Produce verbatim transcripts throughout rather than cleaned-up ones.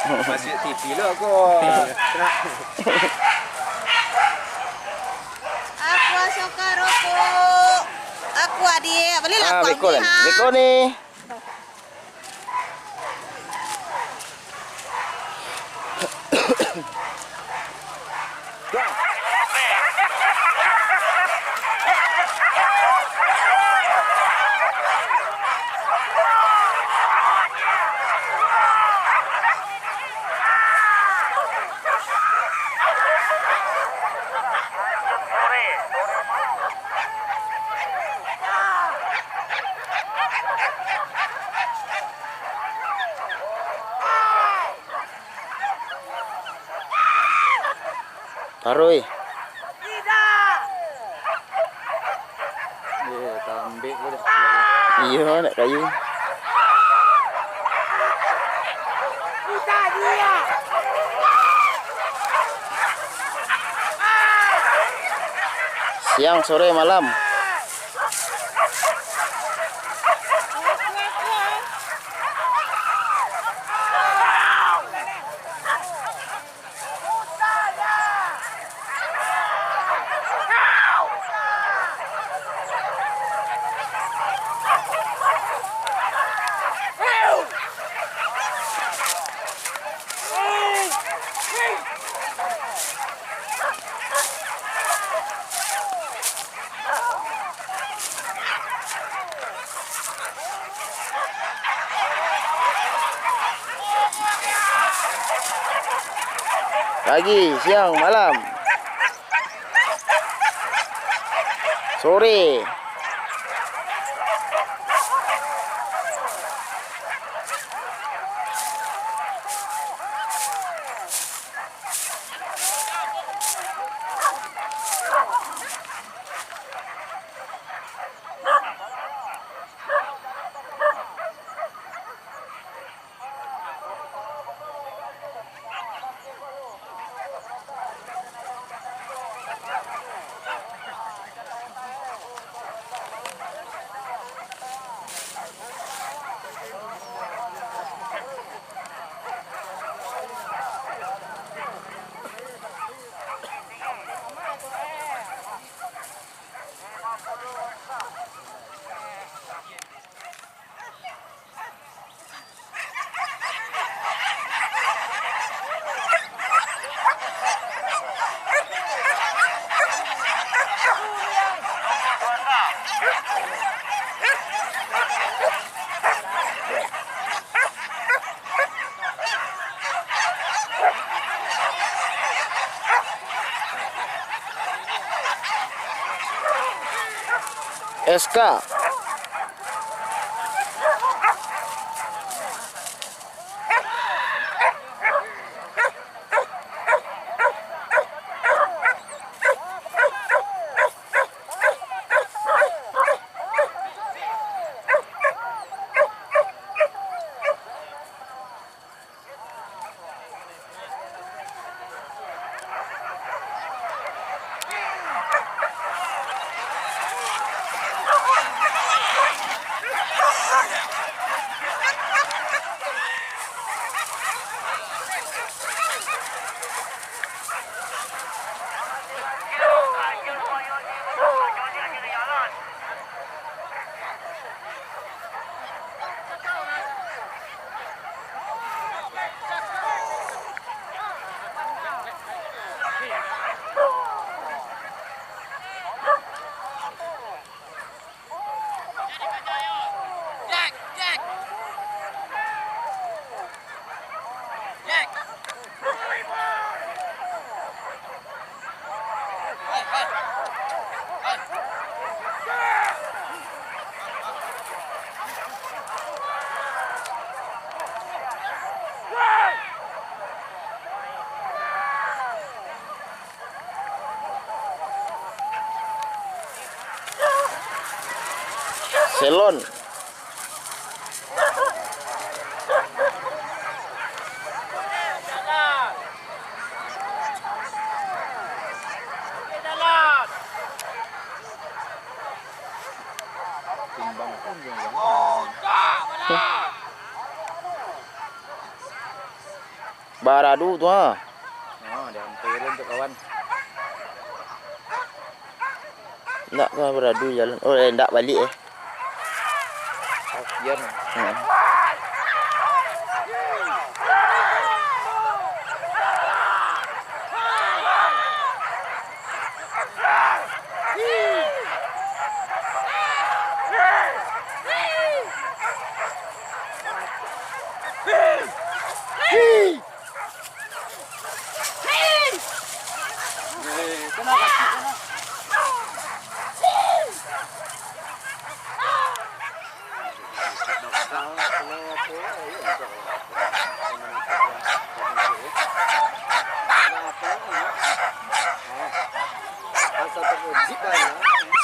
Masuk T V lo ko. Aqua suka rokok. Aqua, Diak. Balilah Aqua ni, ha. Beko ni. Taruih. Iyo, tambik ko dak. Iyo, nak kayu. Siang, sore, malam. Pagi, siang, malam. Sore. S K. Selon. Baradu tu, ha. Oh, dia hampir untuk kawan. Ndak ka baradu jalan. Oh, eh, ndak balik, eh. Kasian. Hmm.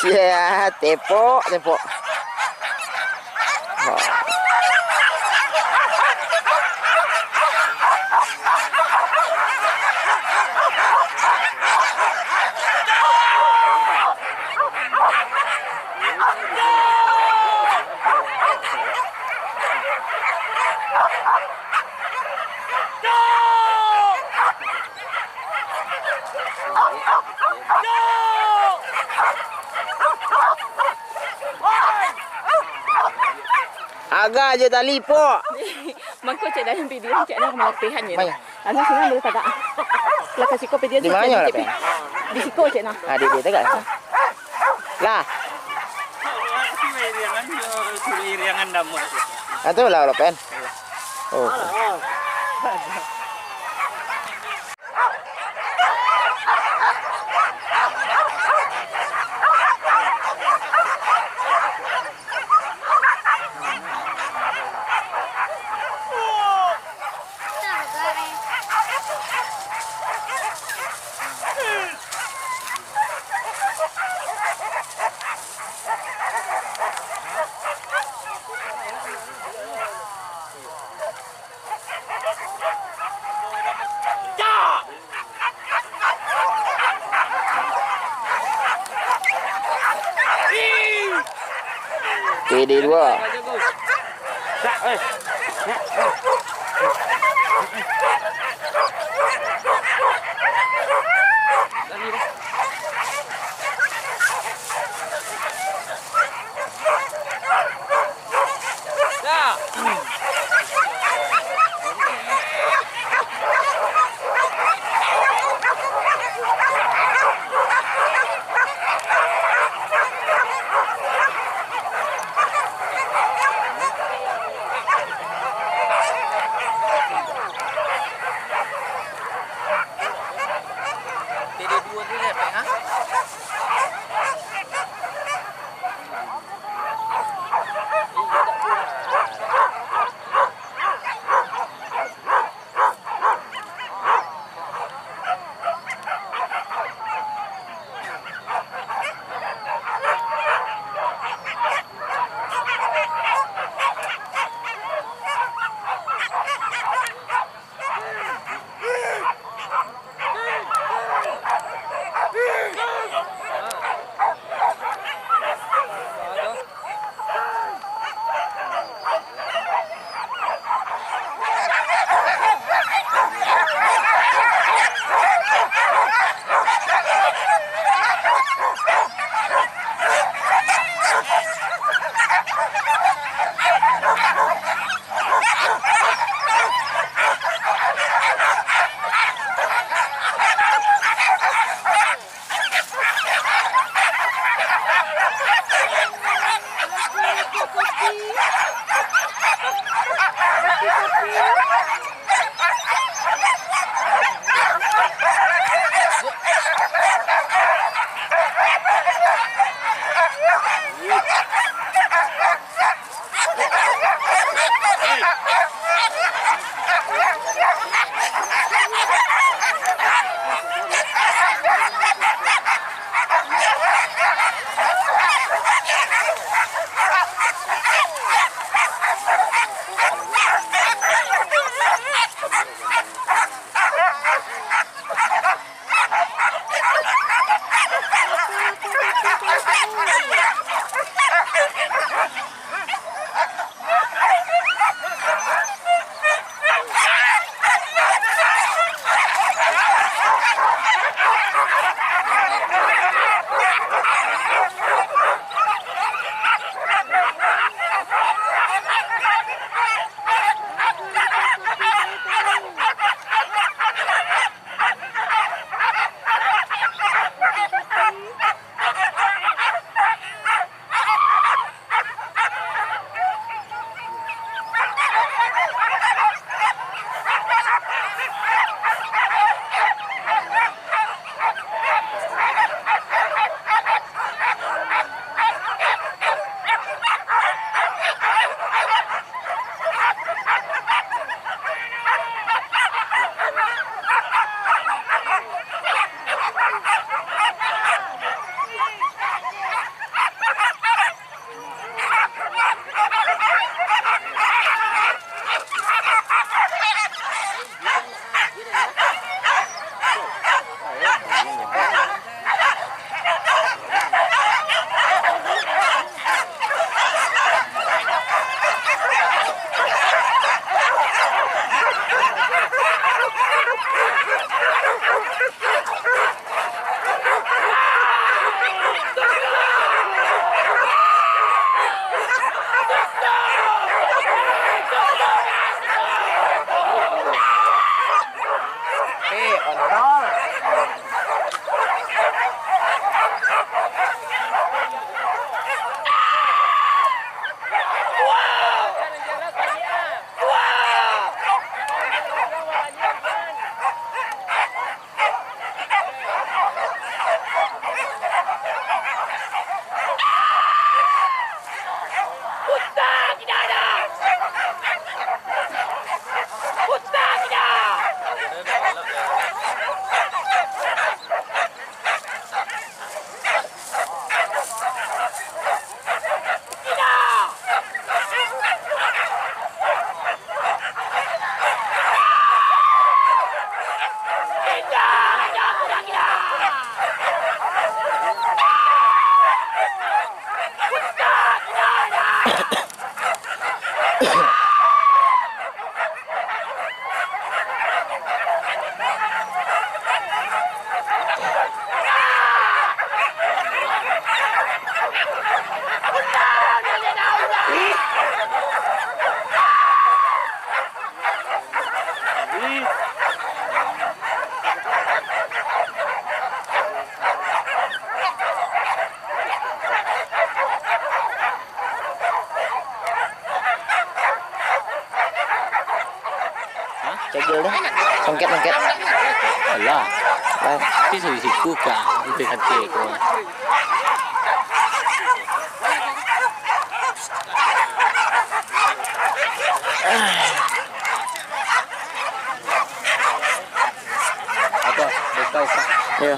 Sia, tepok, tepok. Aga je tali, Pok. Mangko cek dalam video cek nah malapehan je. Maya. Anu senang boleh tagak. Lah ka siko pe dia. Di mano lah, Pen? Di siko cek nah. Ah, di, di tagak. Lah. Ah, tu lah, Pen. Oh. T D dua. Songket, songket. Alah. Lah. Tapi sisi kuka, itu kaki aku. Apa? Buka, buka. Iya.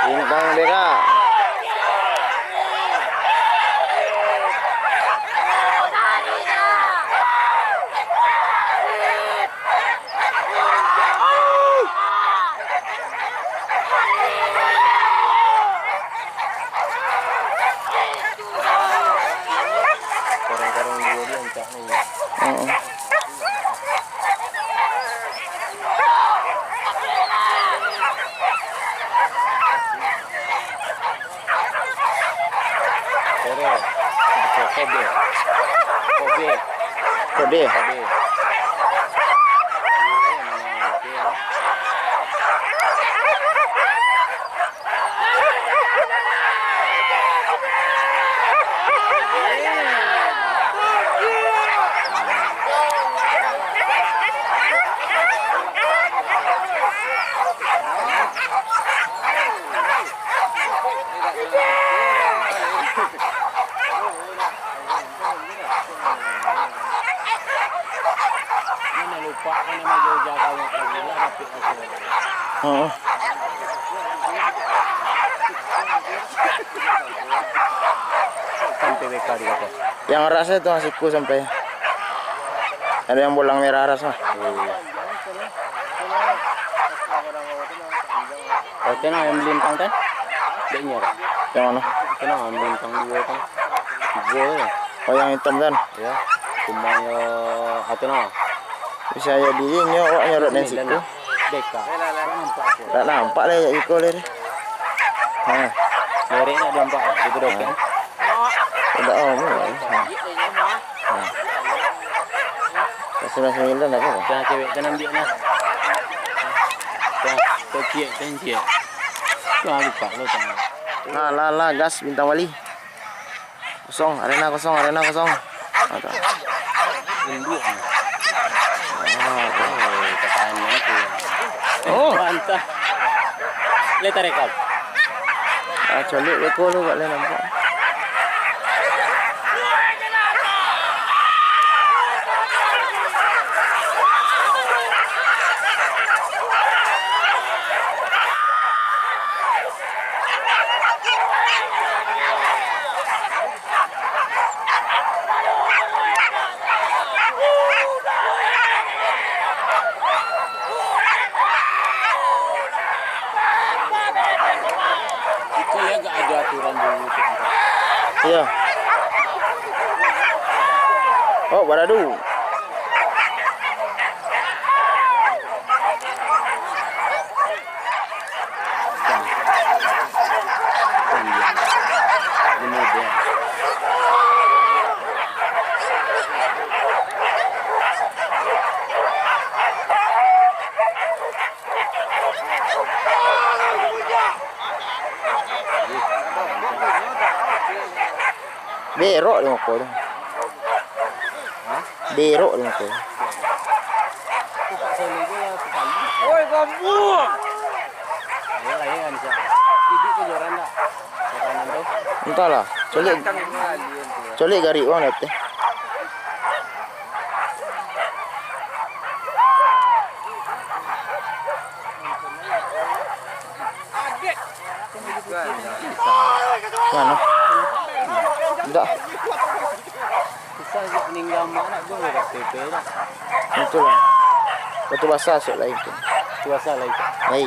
Bintang Bera. Heeh. Kobe. Kobe. Kobe. Kobe. Heeh. Yang rasa tu siku sampai. Ada yang bolang merah rasa. Oke, nah, yang melintang kan? Dek nyo. Yang mana? Itu nah, yang melintang dua kan. Tiga ya. Oh, yang hitam kan? Ya. Cuma yo, atu nah. Bisa jadi nyo, awak nyorot dari siku. Deka. Tak nampak lah ya iko lah. Ha. Merek nak nampak, itu dok kan? Tidak, oh, merek. Ha. Ha. Sembilan sembilan apa? Dah cewek kan ambil lah. Dah, kau ciek, kan ciek. Dah buka lo tangan. Nah, lah, lah, gas Bintang Bali. Kosong, arena kosong, arena kosong. Mantap. Induak ni. Ah, oh, pertahanan tu. Oh. Mantap. Boleh tarik kau. Ah, colik beko tu, buat lah nampak. Itu ya gak ada aturan dulu tu. Iya. Oh, baradu. Berok di muko tu. Berok di muko tu. Oi, kambuang! Entahlah, colik, colik garik bang dapet. Mano? Indak. Susah jo maningga amak nak jo K T P lah. Itulah. Batu basah asuak lai tu. Batu basah lai tu. Lai.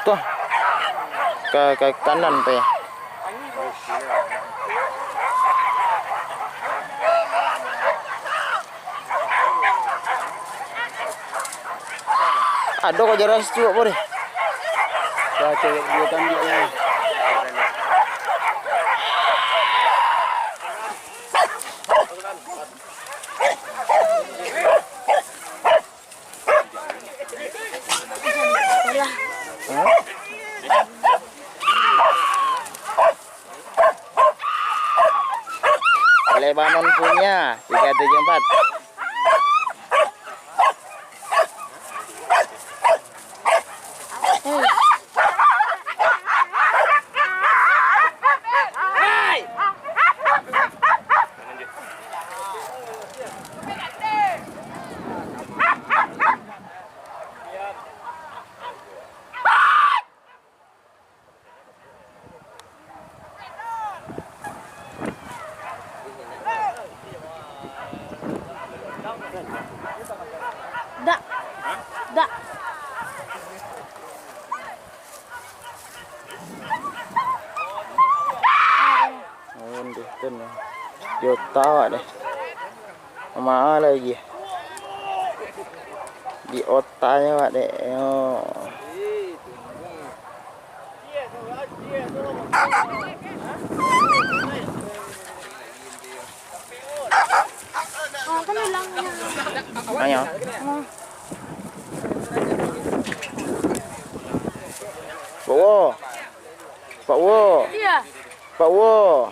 Tuh. Ka, ka kanan tu ya. Ado kok jaran situ, apa deh? Dah cewek dia tanduknya. Banon punya, tiga tujuh empat. Dak. Dak. Oh, ndeh, ten, yo. Yo, tawak deh. Maa lai. Di otaknyo, Pak, dek. Yo. Ayo. Pak Wo. Pak Wo. Iya. Pak Wo.